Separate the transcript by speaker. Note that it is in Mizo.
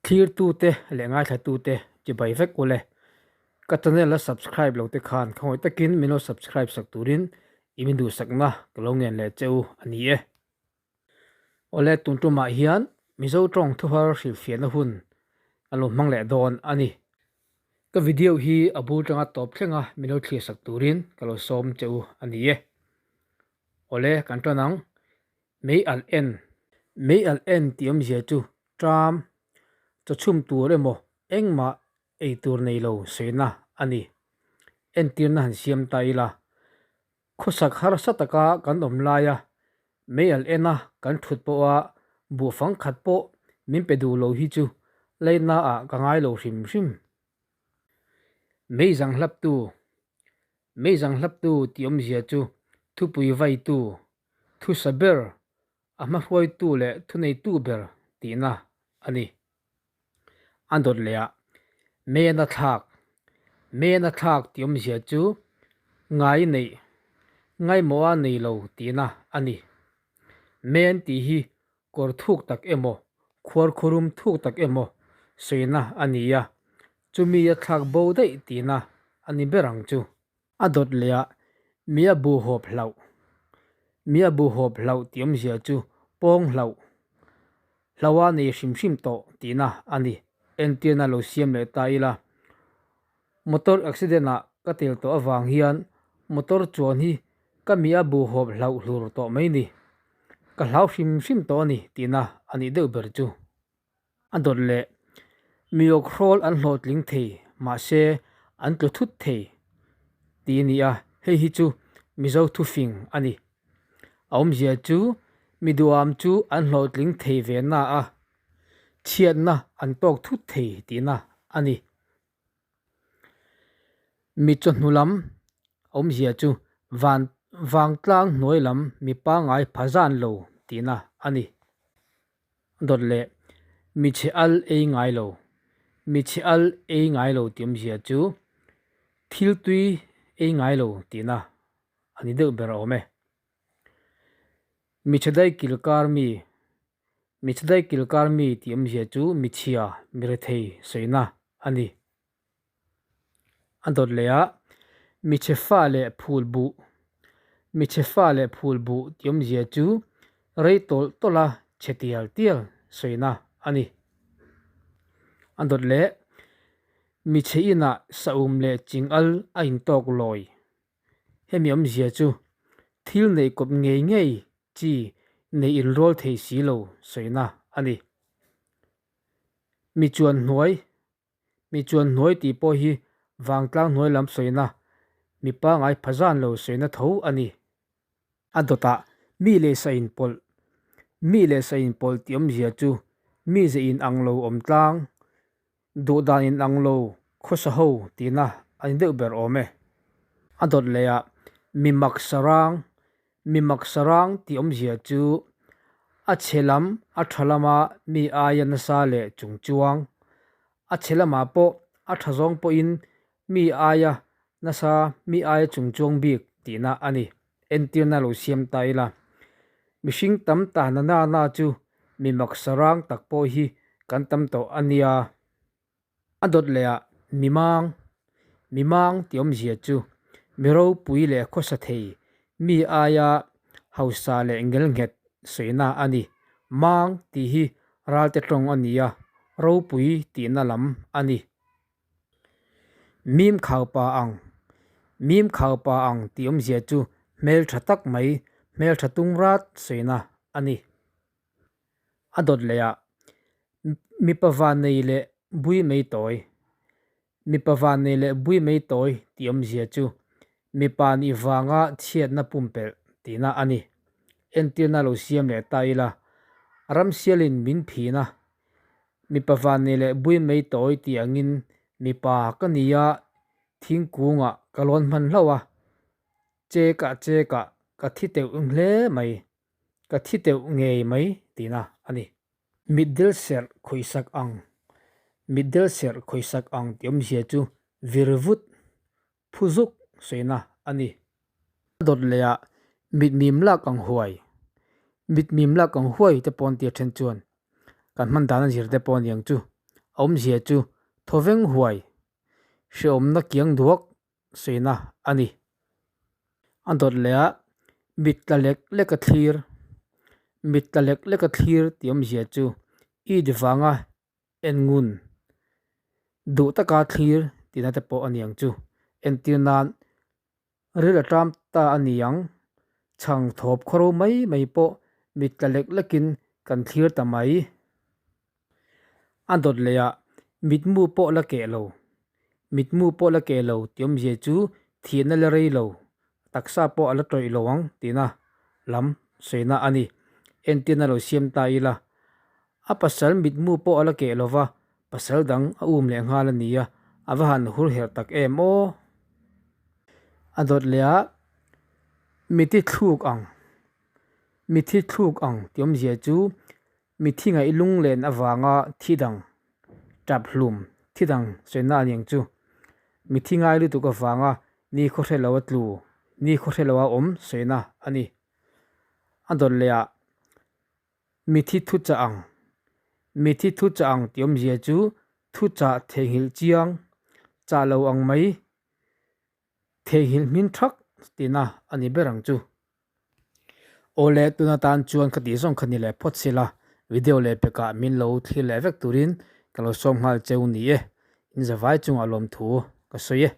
Speaker 1: Thlirtute leh ngaithlatute chibai vek ule. Ka channel a subscribe lo te khan khawngaih takin min lo subscribe sak turin i min duhsakna ka lo ngen leh che u a ni e. Awle tun tumah hian Mizo tawng thuhar hrilhfiahna hun a lo hmang leh dawn a ni. Ka video hi a bul tanga tawp thlenga min lo thlir sak turin ka lo sawm che u a ni e. Awle kan tan ang. Mei alh en. Mei alh en tih awmzia chu ṭam, chawchhum tur emaw engmah ei tur nei lo sawina a ni. Entirna han siam ta ila, khawsak harsa taka kan awm laia mei alh ena kan ṭhut pawha buhfang khat pawh min pe duh lo hi chu leinaah ka ngai lo hrim hrim. Mei zang hlaptu. Mei zang hlaptu tih awmzia chu thupui vaitu Thusa ber, a hmahruaitu leh thuneitu ber tihna a ni. A dawt leh ah, Mena thlak, Mena thlak tih awmzia chu ngai neih, ngaimawha nei lo tihna a ni. Men tih hi kawr thuk tak emaw, khuarkhurum thuk tak emaw sawina a ni a, chumi a thlak bo daih tihna a ni ber ang chu. A dawt leh ah mi a bu hawp hlauh. Mi a bu hawp hlauh tih awmzia chu pawng hlauh, hlauha nei hrim hrim tawh tihna a ni. Entirna lo siam leh ta ila, motor accident ah ka tel tawh avang hian motor chuan hi ka mi a bu hawp hlauh hlur tawh mai ni. Ka hlau hrim hrim tawh a ni tihna a nih deuh ber chu. A dawt leh mi awkhrawl an hlawhtling thei mahse an tlu thut thei tih a ni a, hei hi chu Mizo thufing a ni. A awmzia chu mi duham chu an hlawhtling thei ve na a, chhiatna an tawk thut thei tihna a ni. Mi chawhnu lam awmzia chu van vangtlang hnuai lam mi pangngai pha zan lo tihna a ni. Dawt leh mi chhe al ei ngai lo, mi chhe al ei ngai lo tih awmzia chu thil tui ei ngai lo tihna a ni deuh ber awm e. Mi chhe daih kil kar mi Michhadai kilkar mi tih awmzia chu michhia, mirethei sawina a ni. A dawt leh ah michhe fa leh phul buh, michhe fa leh phul buh tih awmzia chu rei tawlh tawlh a chhe tial tial sawina a ni. A dawt leh michhe inah saum leh chingal a intawk lawi. Hemi awmzia chu thil neih kawp ngei ngei chi neih inrual thei si lo sawina a ni. Mi chuan hnuai, Mi chuan hnuai tih pawh hi vangtlang hnuai lam sawina, mi pangai pha zan lo sawina tho a ni. A dawtah mi leh sa inpawlh, Mi leh sa inpawlh tih awmzia chu mi ze inang lo awm tlang, Duh dan in ang lo khawsa ho tihna a ni deuh ber awm e. A dawt leh ah mi mak sarang, mi mak sarang tih awmzia chu a chhe lam a tha lama mi aia nasa leh chung chuang, a chhe lamah pawh a tha zawng pawhin mi aia nasa mi aia chung chuang bik tihna a ni. Entirna lo siam ta ila, mihring tam ta na na na chu mi maksa rang tak pawh hi kan tam tawh a nia. A dawt leh ah mi mang, mi mang tih awmzia chu mi ropui leh khawsa thei, mi aia hausa leh ngelnghet sawina a ni. Mang tih hi ralte tawng a ni a, ropui tihna lam a ni. Mim khau pa ang, Mim khau pa ang tih awmzia chu hmel tha tak mai, hmel tha tung rat sawina a ni. A dawt leh ah, Mipa van nei leh bui mai tawi, Mipa van nei leh bui mai tawi tih awmzia chu mipa nih vanga chhiatna pumpelh tihna a ni. Entirna lo siam leh ta ila, Ramsialin min phin a, Mipa vannei leh bui mai tawi tih angin mipa ka ni a, thingkungah ka lawn hman hlauh a, chekah chekah ka thi teuh hle mai, ka thi teuh ngei mai tihna a ni. Mitdel serh khawihsak ang, Mitdel serh khawihsak ang tih awmzia chu vir vut Phu zuk sawina a ni. A dawt leh ah mitmim lak ang huai, mitmim lak ang huai te pawn tia then chuan kan hman dan a zir te pawh a ni ang chu. A awmzia chu thawveng huai hrehawmna kiang duak sawina a ni. A dawt leh a mit tla lek lek a thlir, mit tla lek lek a thlir tih awmzia chu it vanga en ngun duh taka thlir tihna te pawh a ni ang chu. Entir nan Ril a ṭam ta a ni ang. Chhang thawp khawro mai mai pawh mit tla lek lekin kan thlir ta mai. A dawt leh ah mitmu pawh la keh lo. Mitmu pawh la keh lo tih awmzia chu thihna la rei lo, taksa pawh a la tawih lo ang tihna lam sawina a ni. Entirna lo siam ta ila. A pasal mitmu pawh a la keh lo va, pasal dang a um leh nghal a ni a, a va han hur herh tak em aw! A dawt leh ah mithi thluk ang, mithi thluk ang tih awmzia chu mithi ngaih lunglen avanga thi dang, tap hlum, thi dang sawi na a ni ang chu. Mithi ngai lutuk avanga ni khaw hre lo a tlu, ni khaw hre lo a awm sawi na a ni. A dawt leh ah Mithi thu chah ang. Mithi thu chah ang tih awmzia chu thu chah theihnghilh chiang, chah lo ang mai, theihnghilh hmin thak tihna a ni ber ang chu. Awle, tuna tan chuan ka tih zawng kha ni leh phawt sela, video leh pekah min lo thlir leh vek turin ka lo sawm nghal cheu ni e. In zavai chungah lawmthu ka sawi e.